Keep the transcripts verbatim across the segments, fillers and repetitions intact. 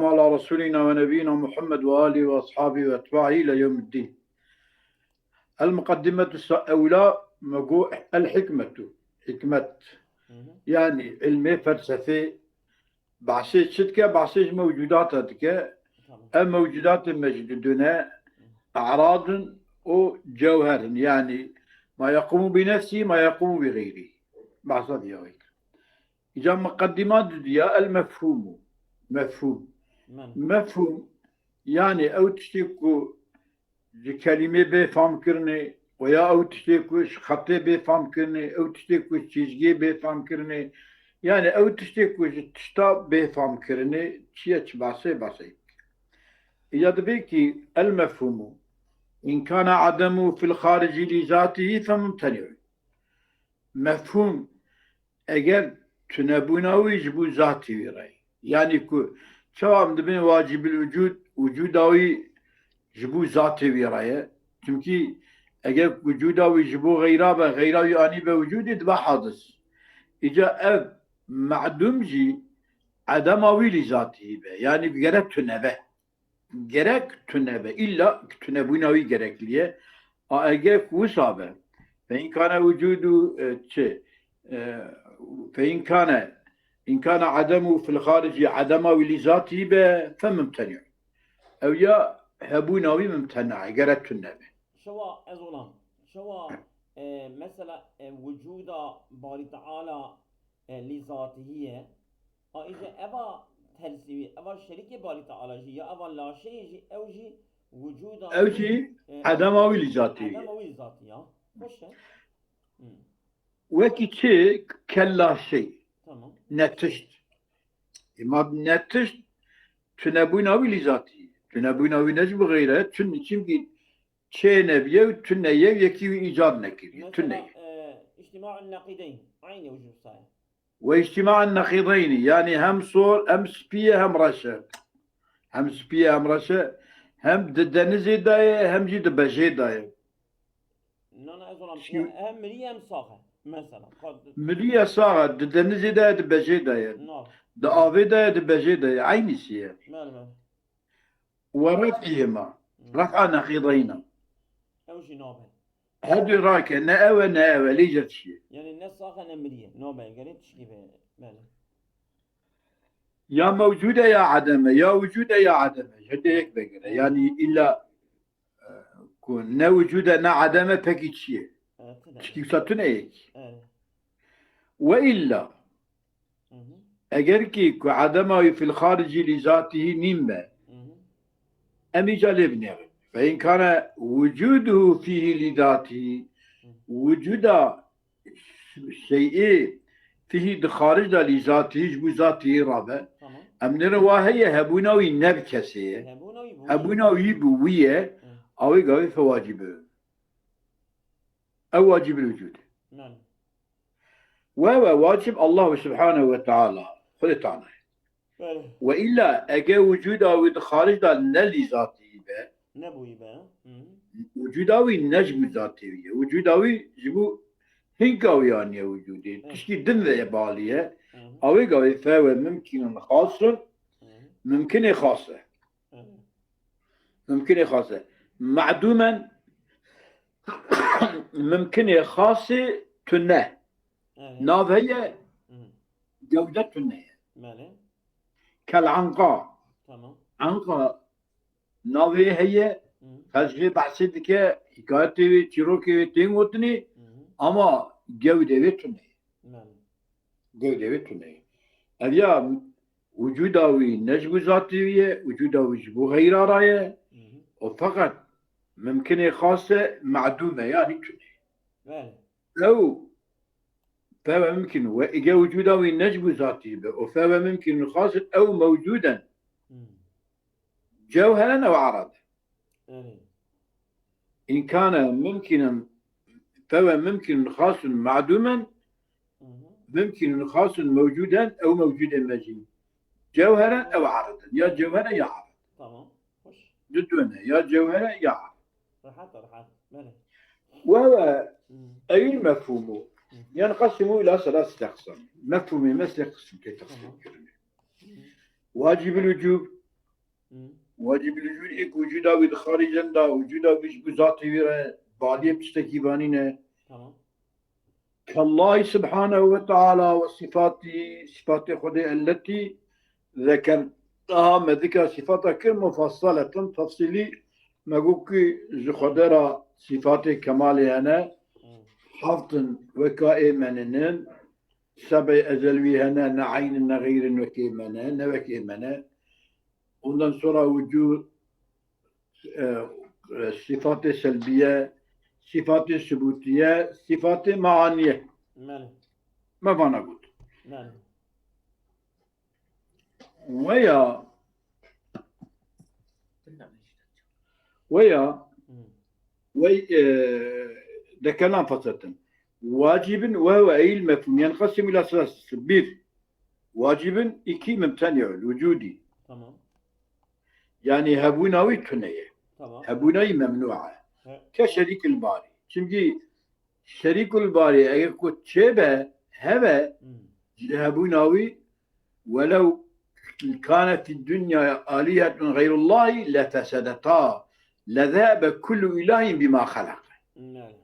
على رسولنا ونبينا محمد وآله وأصحابه وأتباعه إلى يوم الدين. المقدمة الس-، الأولى، me got الحكمة، hikmet. Hı hı. Yani ilmê felsefê, bahsê çi dike? Bahsê ji mewcudata dike. Tamam. Ev mewcudatê me jî didune, e'radin û cewherin. Yani ma yaqumu bi nefsî, ma yaqumu bi xeyrî. Bahsa diya wê kir. Îca miqedîma didiya, el mefhûmû. Mefhûm. Men. Mefhûm, yani ew tiştê ku ji kelîmê bê fam kirinê, û ya ew tiştê ku ji xetê bê fam kirinê, ew tiştê ku ji çîzgiyê bê fam kirinê, yani ew tiştê ku ji tişta bê fam kirinê, çi ye, çi basê, basê. Ya dibê ki, el mefhûmû, in kana ademu fil xaricî lî zatihî fe mumteni'un. Mefhûm, eger tunebûna wî ji bo zatê wî re ye. Yanî ku çawa em dibin wacibul wicûd, wicûda wî ji bo zatê wî re ye. Çimkî eger wicûda wî ji bo xeyra be, xeyra wî anî be wicûdê, dibe hadis. Îca ev me'dûm jî edema wî lî zatî be. Yanî gerek tune be. Gerek tune be. Îlla tunebûna wî gerekli ye. A eger ku wisa be, fe in kane wicûdu, e, çi? E, fe in kane, in kane edemu fil xaricî edema wî lî zatî be, fe mumteni'un. Ew ya hebûna wî mumtena ye, gerek tune be. Şewa ez olam. Şewa, e, mesela, e, wicûda Barî Teala, e, lî zatihî ye. A, îje eva tersî wî, eva şerîkê Barî Teala jî, ya eva laşeyê jî, ew jî wicûda Ew wî, jî e, edema wî lî zatî wî ye. Edema wî lî zatî ya. Xweş e. Hı. Wekî çi? Kella şey. Tamam. Netişt. Ema netişt, tunebûna wî lî zatî. Tunebûna wî ne ji bi xeyre, tun-, çimkî çê nebiye û tune ye, yekî wî îcad nekiriye. Mesela, tune ye. E, îctîmaun neqîdeyn. Eynî wicûd saye. Ve îctîmaun neqîdeynî. Yanî hem sor, hem spî ye, hem reş e. Hem spî ye, hem reş e. Hem di denizê de ye, hem jî di bejê de ye. Na, na, ez olam. Şî- Ya, hem mirî hem sax e. Mesela. Mirî ya sax e, di denizê de ye, di bejê de ye. Na. Di avê de ye, di bejê de ye. Eynîsî ye. Bele, bele. Ve ref'ihima. Hı. Ref'a neqîdeyna. Ew jî nabe. Her du rake, ne ew e, ne ew e, lê cer çi ye? Yani ne sax e, ne mirî ye. Nabe, gerê tişkî be. Bele. Ya mewcûd e ya edem e, ya wicûd e ya edem e. Ji de yek vegere. Hı. Yani îlla, e, ku ne wicûd e, ne edem e, pekî çi ye? Evet, evet. Tişkî wisa tune yekî. Evet. Ve îlla, Hı hı. Eger ki ku edema wî fil xaricî lî zatihî nîn be, Hı hı. em îca lê binêrin. Fe in kane wucuduhu fîhî lî zatihî, Hı. Wucuda şeyê fîhî di xaric de lî zatihî ji bo zatihî rabe. Tamam. Em nêrin wa heye hebûna wî ne bi kesê ye. Hebûna wî bi wî. Hebûna wî bi wî ye. Hı. Awê gavê fe wacîb e. Ew wacîbil wicûd e. Bele. We we wacib Allah subhanehu ve teala, Xwedê Teala ye. Bele. Ve îlla ege wicûda wî di xaric de ne lî zatî be, Nebûyî be. Hı hı. Wicûda wî ne ji bo zatê wî ye. Wicûda wî ji bo hinka wî aniye wicûdê. Evet. Tiştî din ve ye balî ye. Hı hı. Awê gavê fe we mimkînin xasin, Hı hı. Mimkinê xas e. Evet. Mimkinê xas e. Me'dûmen, mimkinê xasê tune. Evet. Nav heye, Hı. Gewde tune ye. Bele. Kel anqa. Tamam. Anqa navê heye, Hı. Qez jê behsê dike, hikayetê wê, çîrokê wê tên gotinê, Hı. Ama gewdê wê tune ye. Bele. Gewdê wê tune ye. Ev ya wicûda wî ne ji bo zatê wî ye, wicûda wî ji bo xeyra re ye. Hı hı. Û feqet mimkinê xas e, me'dûm e, yanî tune ye. Bele. Ew feve mimkin we ige wicûda wî ne ji bo zatî be. Û feve mimkin xas e, ew mewcûd e. Hı. Cewheren ew erad. Erê. Înkane mimkînin, feve mimkînin xasun me'dûmen, Hı hı. Mimkînin xasun mewcûden, ew mewcûdê me jî. Cewheren ew eredin. Ya cewhere ya ered. Tamam. Hoş. Di done. Ya cewhere ya ered. Rehat, rehat. Bele. Ve ve Hı. Eyl mefhumu. Hı. Yani qasimu ila selasete aqsam. Mefhumê me sê qism tê teqsîm Tamam. Kirin. Hı. Wacibul wucub, Wacibul vücud êk vücuda wî dixaricin da, vücuda wî ji bo zatê wî re baliyê tiştekî vanîne. Tamam. Kellahi subhanehu ve teala ve sifati, sifatê Xwedê elletî zekernaha, me dika sifata kir mufassaleten, tefsîlî, me got ki ji Xwedê re sifatê kemalê hene, heft in weka ê me nînin, seb'ê ezelî hene, ne eyn in, ne xeyr in, wekê me ne, ne wekê me ne. Ondan sonra vücud, e, e, sifatê selbiye, sifatê subutiye, sifatê maaniye. Belê. Me vana got. Belê. Weya, weya, Hmm. wey, e, dekelan fasetin. Wacibin ve huve eyl mefhum. Yenqasimu ila selasetin. Bir, wacibin, iki, mumteni'ul vücudi. Tamam. Yani hebûna wî tune ye. Tamam. Hebûna wî memnû e. He. Ke şerîkil barî. Çimkî şerîkul barî eger ku çêbe, hebe, Hmm. ji hebûna wî, welew kane fid dunya alihetun xeyrullahi lefesedeta, lezehebe kullu ilahin bima xelake. Yani.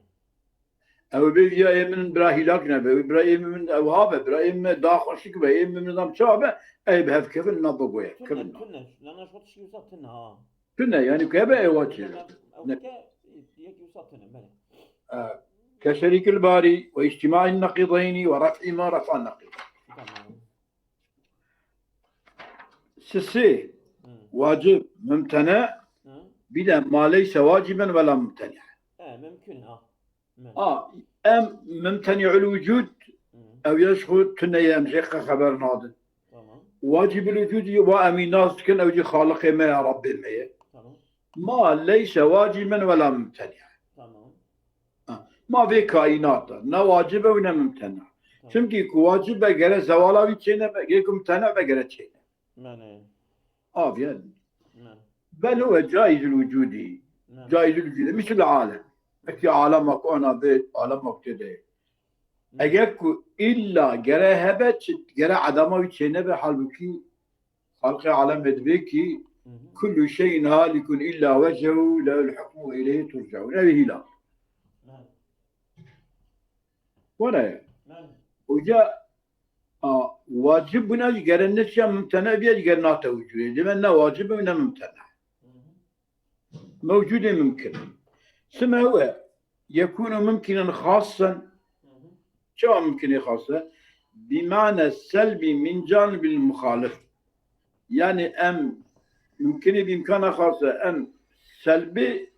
Ew bê viya ê min bira hîlak nebe, ew bira ê min ew ha be, bira ê min da xweşik be, ê min nizam çawa be, ey bi hev kevin na bigoye, Tune, kevin na. Tune. Lana şu tişkî wisa tune ha. Tune, yani ku hebe ê wa çê. Tune, ew Ne- ke, yek wisa tune, belê. E, ke şerîkil barî ve îctîmaî neqîdeyni ve ref'î ma refa neqîd. Tamam. Sisê, Hmm. wacib, mumtene, Hmm. bir de ma leyse vaciben ve la mumtene. E, mümkün ha. Mümkün. A, em mumteni'ul vücud, Hmm. ew ya ji xwe tune ye, em jê qe xeber nadin. Tamam. Wacibul vücud, wa em î nas dikin, ew jî Xaliqê me ye, Rabbê me ye. Tamam. Ma leyse vaciben ve la mumtene. Tamam. Ha, ma vê kaînata ne wacib e û ne mumtena. Tamam. Çimkî ku wacib be gere zewala wî çênebe, gê ku mumtena be gere çênebe. Mene. Aviyen. Mene. Bel huve caizul vücudi. Mene. Caizul vücudi. Misl alem. Wekî alema ku ana bê, alema ku tê de. Mene. Eger ku illa gere hebe, çi, gere edama wî çênebe, halbukî Xalqê alemê dibê ki Hı hı. kullu şeyin halikun illa wecehu lehul hukmu ve ileyhi turcaun. Ev hîla. Belê. Were. Belê. Hoca, a, wacib bûna jî gere neçiya mumtene biya jî gere nate wicûdê. Dime ne wacib e ne mumtene. Hı hı. Mewcudê mumkin. Sime ew e, yekûnu mumkinen xasen. Çawa mumkinê xas e? Bimane selbi min canibil muxalif. Yani em mumkinê bi imkana xas e, em selbi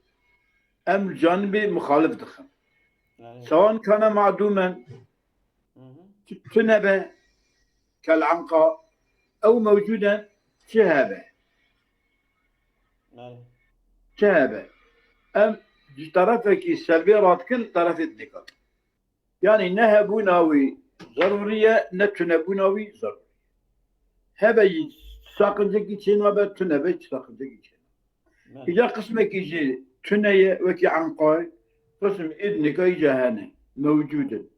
em canibê muxalif dixin. Yani. Sewan kane madumen, Hı hı. Çi tune be, kel anqa, ew mewcûd e, çi hebe. Yani. Çi hebe. Em ji terefekî selbê radikin, terefê dinika. Yani ne hebûna wî zerûrî ye, ne tunebûna wî zerûrî ye. Hebe yî saqincekî çê nabe, tune be saqincekî çê nabe. Belê. Îca qismekî jî tune ye, wekî enqay, qism ê dinika îca hene, mewcûd in.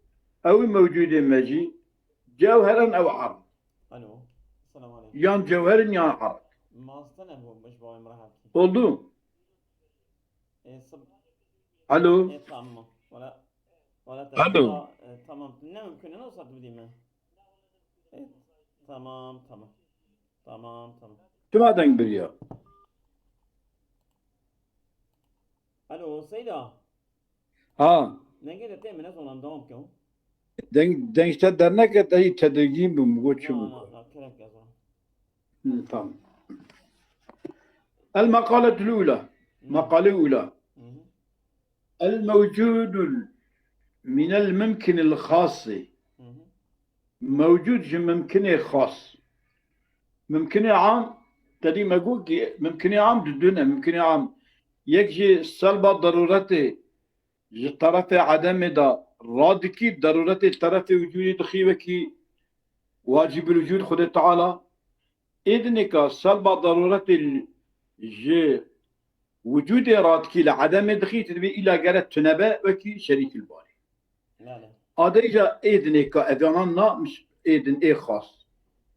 Ew ê mewcûdê me jî cewher in ew erd. Alo. Selamun aleyküm. Yan cewher in yan erd. Mazten ev bu, baş bawê min rehat kî. Oldu. E, sab- Alo. E, tamam. Wala, wala Alo. Te, e, tamam. Ne mümkün ne olsa bidî mi? E, tamam, tamam. Tamam, tamam. Tuma deng biriya. Alo, Seyda. Ha. Dengê de tê min, ez olam devam ke. Deng, deng işte dernek et, ey tedirgin bûm, got çi bû? Na, na, na, kerem ke ez olam. Hı, tamam. El makaletul ula. Hı. Makale ula. Hı hı. El mewcudul minel mümkinil xasi. Hı hı. Mewcud ji mimkinê xas. Mimkinê am, tedî me got ki mimkinê am di du ne, mimkinê am. Yek jî selba derûretê ji terefê edemê de radikî, derûretê terefê wicûdî dixî wekî wacibul wicûd Xwedê Teala. Êdinêka selba derûretê ji wicûdê radikî li edemê dixî, tu dibê îla gere tune be wekî şerîkil barî. Belê. Adeyca êdinêka evanan na miş-, êdin ê xas.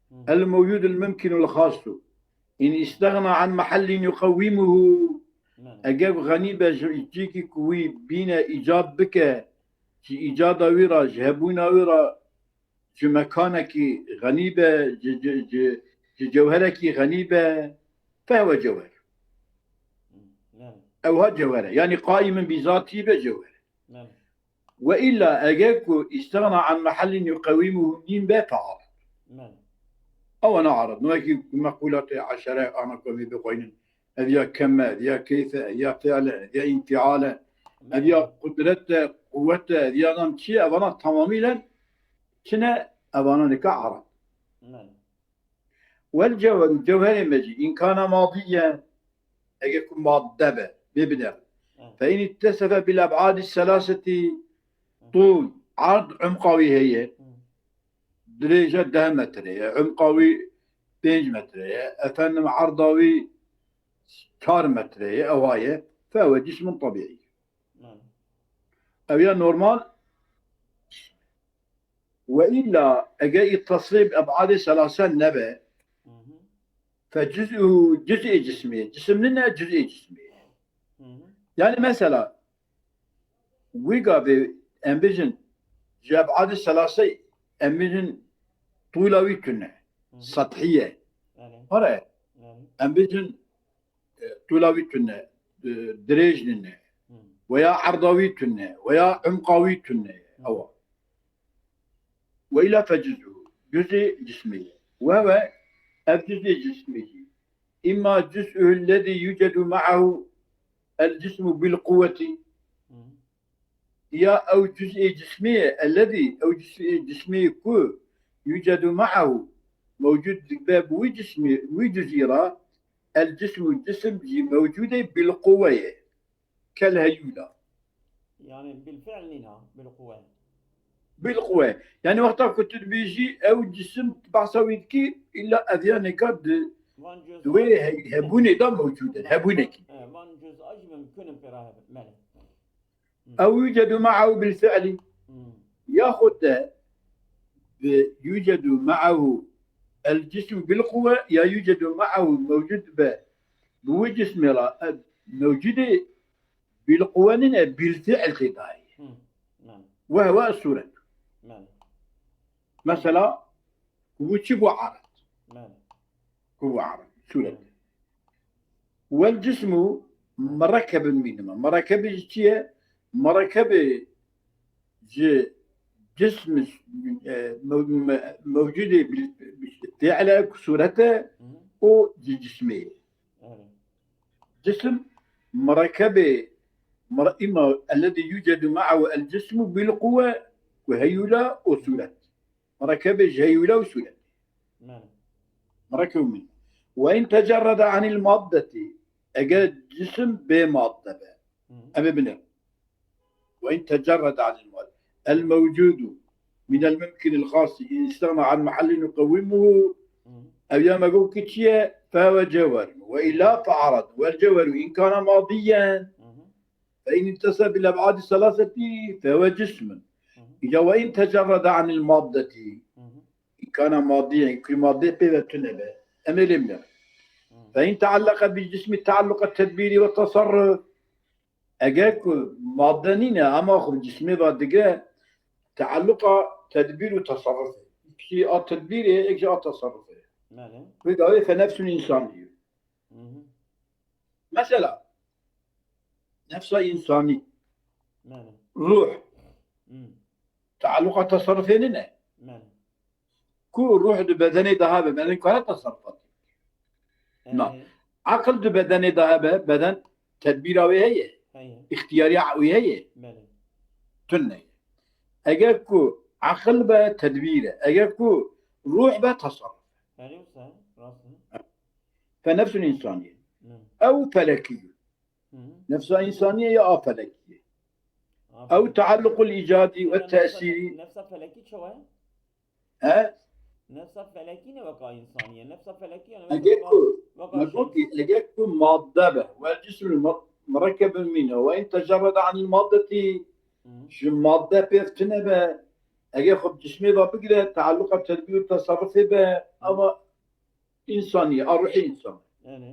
Hı. El mewcûdul mimkinul xasu. In istexna an mehellin yuqewimuhu, Belê. Eger xenîbe ji cîkî ku wî bîne îcad bike, ji îcada wî re, ji hebûna wî re, ji mekanekî xenîbe, ji, ji, ji, ji cewherekî xenîbe, fehwe cewher. Belê. Ew ha cewher e. Yanî qaimin bi zatî be cewher e. Belê. Ve illa eger ku istexna an mehellin yuqewimuhu nîn be fe'arid. Belê. Ew ne arid. Wekî mequlatê eşere ana ku em ê bixwînin. Ev ya kem e, ev ya keyf e, ev ya fi'l e, ev ya înfial e, ev ya Belê. Qudret e, quwet e, ev ya nam çi ye, evana tamamîlen çi ne, evana nika arid. Belê. Wel cewher, cewherê me jî, in kana madiyen, eger ku madde be, bê biner. Evet. Fe in ittesefe bil eb'adi selaseti, tûl, erd, umqa wî heye. Hı. Dirêje deh metre ye, umqa wî pênc metre ye, efendim erda wî çar metre ye, ewa ye, fe huve cismun tebîî. Evet. Ew ya normal. Ve illa eger î tesrîf eb'adê selase nebe, Hı hı. Fe cuz'uhu cuz'ê cismî, cisim nine cuz'ê cismî. Hı hı. Yani mesela, wî gavê em bijin, ji eb'adê selase em bijin tûla wî tune, Hı hı. Sethiye. Yani. Hare, Yani. Em bijin, e, tûla wî tune, e, dirêj nine, Hı. Veya erda wî tune, veya umqa wî tune, Hı. Ewa. Ve illa fe cuz'uhu. Cuz'ê cismî ye. Ve ve ev cuz'ê cismî jî. İmma cuz'uhu ellezî yucedu ma'ahu el cismu bil quwweti. Hı. Ya ew cuz'ê cismî ye, ellezî, ew cuz'ê cismî ku yucedu ma'ahu, mewcud dibe bi wî cismî, wî cuz'î ra, el cismu, cisim jî mewcud e bil quwwe ye. Kel heyûla. Yani bil fi'l nîna, bil quwwe. Bil quwwe. Yani wexta ku tu dibêjî ew cisim, bahsa wî dikî, îlla ev ya neka di, Van cüz di wê he-, hebûnê de mewcûd in, hebûnekî. E, van cüz a jî mimkun in pê re hebin. Belê. Hı. Ew yucedu ma'ahu bil fi'li. Hı. Yaxud de bi yucedu ma'ahu el cismu bil quwwe ya yucedu ma'ahu mewcud be bi wî cismê re, e, mewcudê bil quwwe nîne, bil fi'l tê dayê. Hı. Belê. Ve huve suret. Belê. Mesela, ku bû çi bû aret? Belê. Ku bû aret. Suret. Belê. Wel cismu merekebin mînime. Merekebê ji çi ye? Merekebê ji cism, e, mew-, me-, mewcudê bi, bi fi'le ku surete Hı hı. û ji cismê ye. Evet. Cisim merekebê, mere-, îma ellezî yucedu ma'ahu el cismu bil quwwe ku heyûla û suret. Merekebê ji heyûla û suret. Belê. Merekeb min. Ve in tecerrede anil maddeti, eger cisim bê madde be. Hı hı. Em ê bine. Ve in tecerrede anil madde. El mewcudu minel mumkinil xasi in istexna an mehellin yuqewimuhu. Hı hı. Ev ya me got ki çi ye? Fe huve cewher. Ve illa fe ared. Vel cewheru in kana madiyen. Hı hı. Fe in ittese bil eb'adi selaseti fe huve cismun. Hı hı. Îca ve in tecerrede anil maddeti. Hı hı. În kana madiyen, ku madde pê ve tune be. Em ê lê bine. Hı. Fe in teallaka bil cismi tealluka tedbîrî ve tasarruf. Eger ku madde nîne, ama xwe bi cismê ve digire, tealluka tedbîr û tasarruf e. Yek jî a tedbîrê, yek jî a tasarrufê. Belê. Wê gavê fe nefsun însanî. Hı hı. Mesela, nefsa însanî, Belê. Ruh, Hmm. Tealluqa tasarrufê nîne. Belê. Ku ruh di bedenê de hebe, beden kare tasarrufa bike? Na. Ee, Aqil di bedenê de hebe, beden tedbîra wê heye. Heye. Îxtiyariya wê heye. Belê. Tune ye. Eger ku aqil be, tedbîr e. Eger ku ruh be, tasarruf e. Belê wisa, rast e. Fe nefsun însanî ye. Hmm. Ew felekî ye. Hı hı. Nefsa însanî ye ya a felekî ye. Ew tealluqul îcadî ve tesîrî. Nefsa felekî çawa ye? He? Nefsa felekî ne weka însanî ye. Nefsa felekî yani weka, weka şems. Eger ku, eger ku madde be, vel cismul mu-, murekkebun minhu, ve in tecerrede anil maddeti, Hı hı. Ji madde pêv tune be, eger xwe bi cismê ve bigire, tealluqa tedbîr û tesarrufê be, Hı. Ama însanî ye, a ruhê însan. Belê.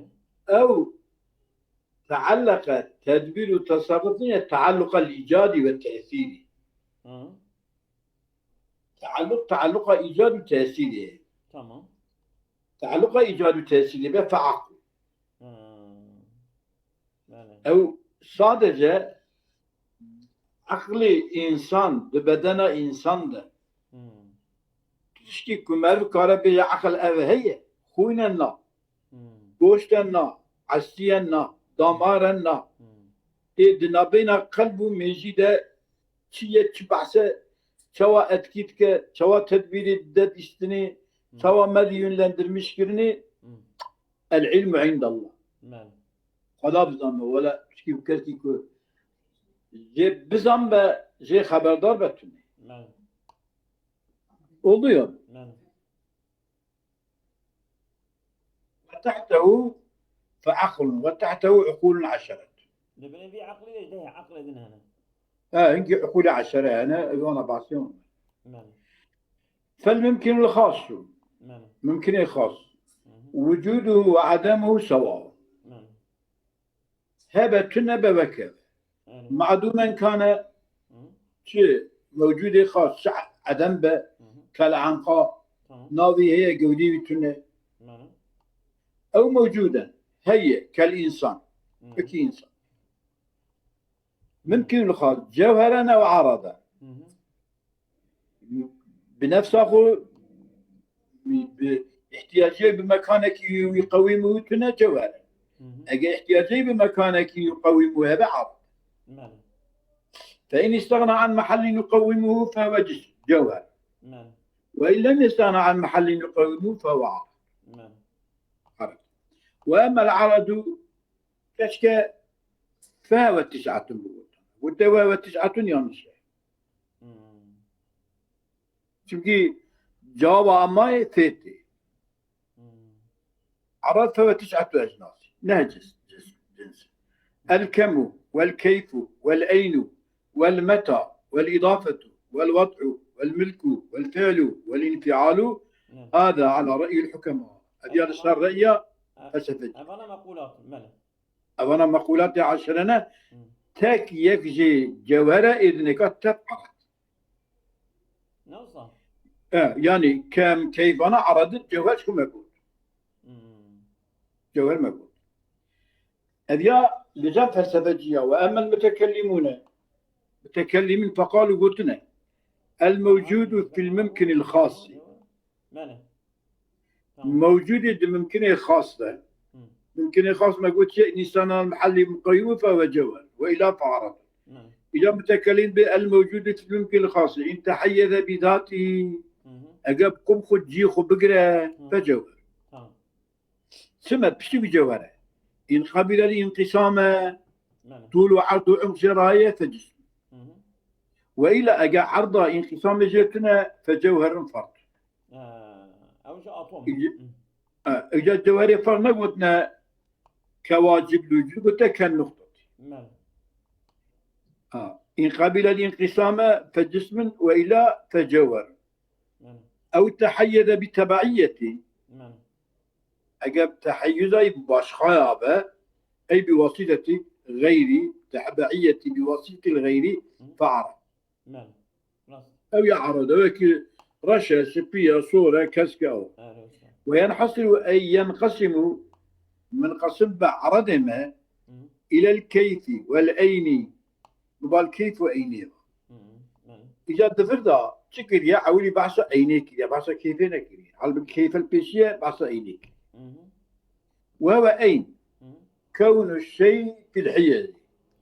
Ew tealleke tedbîr û tesarruf nîne, tealluqa îcadî ve tesîrî. Hı. Tealluq, tealluqa îcad û tesîrî. Tamam. Tealluqa îcad û tesîrî be feaql. Hı. Belê. Ew sadece eqlê însan di bedena însan de. Hı. Tiştî ku meriv kare bêje eql ev heye, xwîn e na, Hı. goşt e na, esî ye na, damar e na. Hı. Ê di navbeyna qelb û mêjî de çi ye, çi behse, çawa etkî dike, çawa tedbîrê dide dîstinê, Hı. çawa me yönlendirmiş kirinê, Hı. el ilmu indallah. Belê. Xweda bizanme, wela piştî bi keskî ku jê bizan be, jê xeberdar be tune. Belê. Oldu ya. Belê. Ve tehtehu fe aqlun ve tehtehu uqulun eşeret. Li binê vî eqlî de heye, eqlê din hene. Ha, hinkî uqulê eşere hene, ez wana bahsê wan. Belê. Fel mumkinul xasu. Belê. Mumkinê xas. Hı hı. Wucuduhu ve ademuhu sewa. Belê. Hebe tune be weke. Belê. Madumen kane, Hı. çi mewcudê xas, çi edem be, Hı hı. kel anqa, Tamam. navî heye, gewdî wî tune. Belê. Ew mewcud e, heye, kel însan. Hı. Wekî însan. Mimkîn li xas, cewhere ne û arade. Hı hı. Bi nefsa xwe, bi, bi ihtiyacê bi mekanekî wî qewîm û tune cewhere. Hı hı. Eger ihtiyacê bi mekanekî wî qewîm û hebe arade. Belê. Fe in istagna an mahallin yuqewwimuhu fe huve cis-, cewher. Belê. Ve in lem istagna an mahallin yuqewwimuhu fe huve arad. Belê. Arad. Ve emmel aradu keşke fe ve tis'atun bigot. Gote ve ve tis'atun yanlış e. Hmm. Çünkü cevaba ammayê fê tê. Hmm. Arad fe ve tis'atu ecnas. Neh cins, cins, cins. El kemu, vel keyfu, vel eynu, vel meta, vel idafetu, vel wad'u, vel milku, vel fi'lu, vel infialu. Belê. Hada ala re'yil hukema. Ev ya li ser re'ya E, felsefecî. Evana mequlat, belê. Evana mequlatê eşere ne, Hmm. tek yek jê cewhere êdineka tep arad. Ne wisa? E, yani kem, keyfana aradin cewher çi me got. Hmm. Cewher me got. Ev ya li cem felsefecî ya ve emmel mutekellimûne. Mutekellimîn feqalu gotine. El mewcudu fil mumkinil xasi. Belê. Tamam. Mewcudê di mumkinê xas de. Hı. Mumkinê xas me got çi? Nisana mehellî muqeyyim fe ve cewher. Ve ila fe'arad. Belê. Îca mutekellim bi el mewcudu fil mumkinil xasi. In teheyyeze bi zati. Hı hı. Eger bi qum xwe cî xwe bigire, Hı. fe cewher. Tamam. Çime piştî bi cewher e. In qabîle li inqîsame. Belê. Tûl û erd û umq jê raye fe cism. Hı hı. Ve îla eger erda inqîsamê jê tune fe cewherin ferd. Ha, ew ji atom. İyi. Hı. Ha, eger cewherê ferd negotine ke wacib lûcû gote ke nuqtat. Belê. Ha, in qabîle li inqîsame fe cismin ve îla fe cewher. Belê. Ew teheyyede bi tebeiyetî. Belê. Eger teheyyuza bi başxaya be, ey bi wasîtetî xeyrî, tebeiyetî bi wasîtetî xeyrî Hı. fe'arad. Belê. Rast. Ew ya arade, wekî reş e, spî ye, sor e, kesk e ew. Evet. Ve yenhasiru ey yenqasimu min qasim be aradê me Hı. ilel keyfî vel eyni. Bi bal keyf ve eynê ve. Hı. Belê. Îca di vir de çi kiriye? Ewilî behsa eynê kiriye, behsa keyfê nekiriye. Halbukî keyfel pêşiye, behsa eynê kiriye. Hı hı. Ve ve eyn. Hı. Kewnu şey fil hiyezi.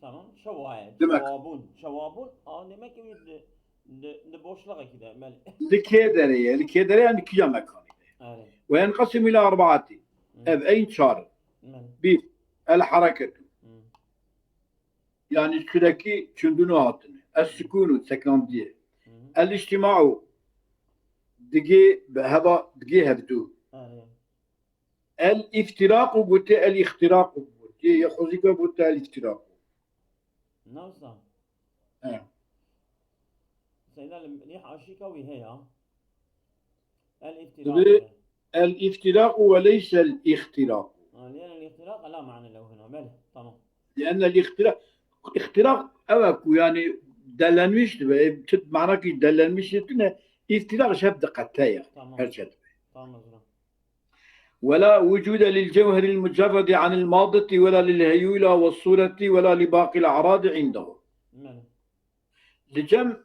Tamam. Şewaye. Demek. Şewabun. Şewabun. Aa, demek ki bir de, de, de boşluğa gider. Belê. Li kê derê ye? Li kê derê ye, yani kîja mekanî de. Evet. Ve yenqasimu ila erbaati. Hı. Ev eyn çar. Belê. Bir, el hareketu. Hı. Yani sürekli çundunu hatine. Es sukunu, seklandiye. Hı hı. El içtimau. Digê bi heva, digê hevdu. Evet. El iftiraku gote, el ihtiraku gote. Ya xozika gote el iftiraku. Nasıl? He. Seyda li, li haşika wî heye. El Tabii. iftiraku. El iftiraku ve leysel ihtiraku. Ha, لأن الاختراق لا معنى له هنا. Belê, tamam. لأن الاختراق، اختراق ew e ku yani delenmiş dibe, e, tut manakî delenmiş tune, iftiraq ji hev diqete ye. Tamam. Her şey. Tamam o zaman. ولا وجود للجوهر المجرد عن الماضة ولا للهيولة والصورة ولا لباقي الأعراض عنده. Belê. Li cem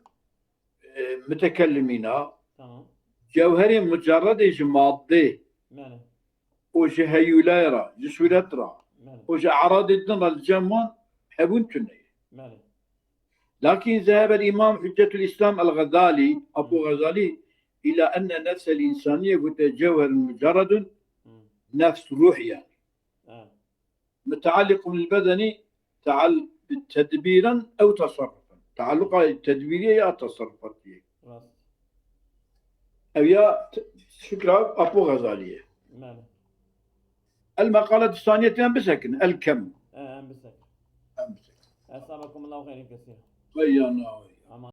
e, mutekellimîna Tamam. cewherê mucerredê ji madde Belê. û ji heyûleyê re, ji sûret re Belê. û ji eradê din re li cem wan hebûn tune ye. Belê. Lakin zehebe Îmam Hüccetül Îslam el-Gazalî, Abu Gazalî, ila enne nefsel însaniye gote cewherun mucerredun, Hı. nefs ruh yani. Evet. متعلق بالبدن تعل-، تدبيرا أو تصرفا. تعلقا تدبيرية يا تصرفاتية. Rast. Ev ya t-، fikra Apo Gazaliye. Belê. المقالة الثانية em bisekin. El kem. E, em bisek. Em bisekin. Esabakumullahu xeyrin kesîr. Vay yana, vay. Aman.